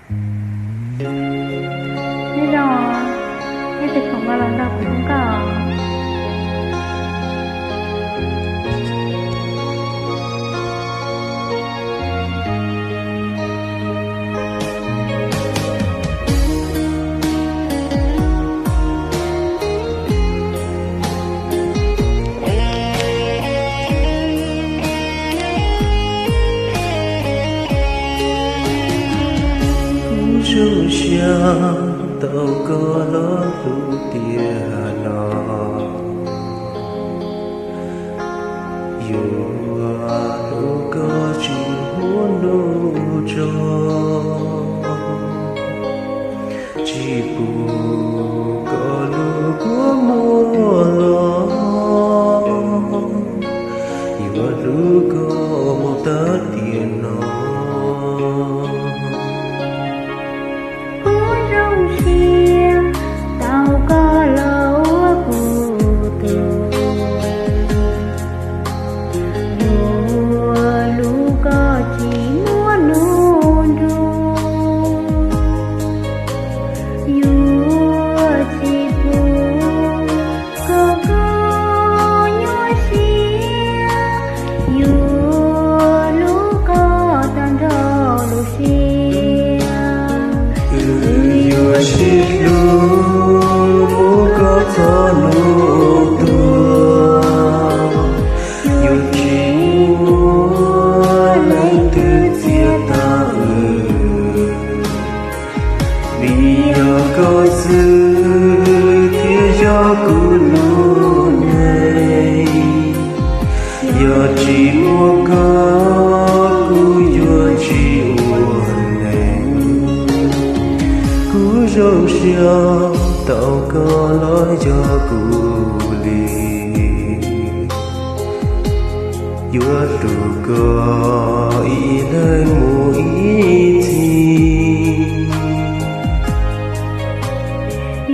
Nyob zoo, nyob tes khoom npaj los nrog kuv hu nkauj. Kuv zoo siab tau koj los hlub tiag no. Yuav hlub koj tsis muaj nub tso, tsis pub koj lub kua muag los, yuav hlub koj mus tag tiam no. Kuv zoo siab tau koj los ua kuv tus, yuav hlub koj tsis muaj nub nrug, yuav tsis pub koj koj nyuaj siab, yuav hlub koj tag nrho lub siab. Wb yuav sib hlub mus kom txog hnub tuag, yuav tsis muaj leej twg txiav tag wb, vim yog koj xwb thiaj yog kuv lub neej. Yog tsis muaj koj kuv yuav tsis ua neeg. Kuv zoo siab tau koj los yog kuv li, yuav hlub koj ib leeg mus ib txhis.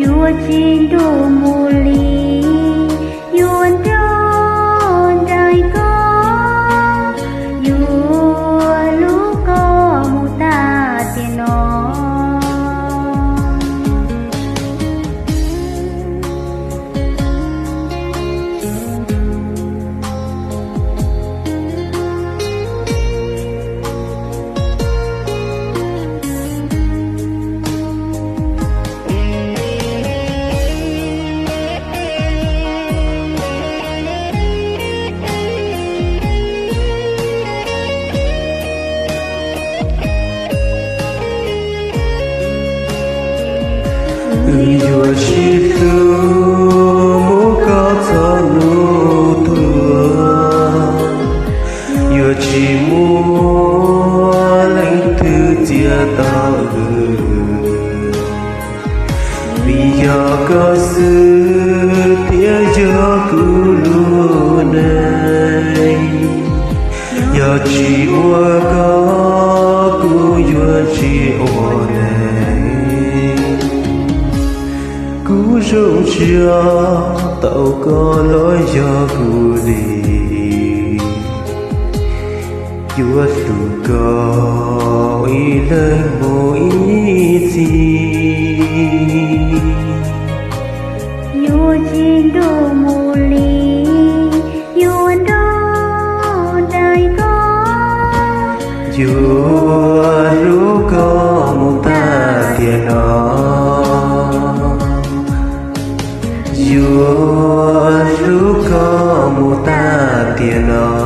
Yuav tsis nrug mus li, yuav nrog nraim koj, yuav hlub koj mus tag tiam no. Wb yuav sib hlub mus kom txog hnub tuag, yuav tsis muaj leej twg txiav tau wb, vim yog koj xwb thiaj yog kuv lub neej. Yog tsis muaj koj kuv yuav tsis ua neeg. Kuv zoo siab tau koj los yog kuv li, yuav hlub koj ib leeg mus ib txhis. Yuav tsis nrug mus li, yuav nrog nraim koj, yuav hlub koj mus tag tiam no. Yuav hlub koj mus tag tiam no.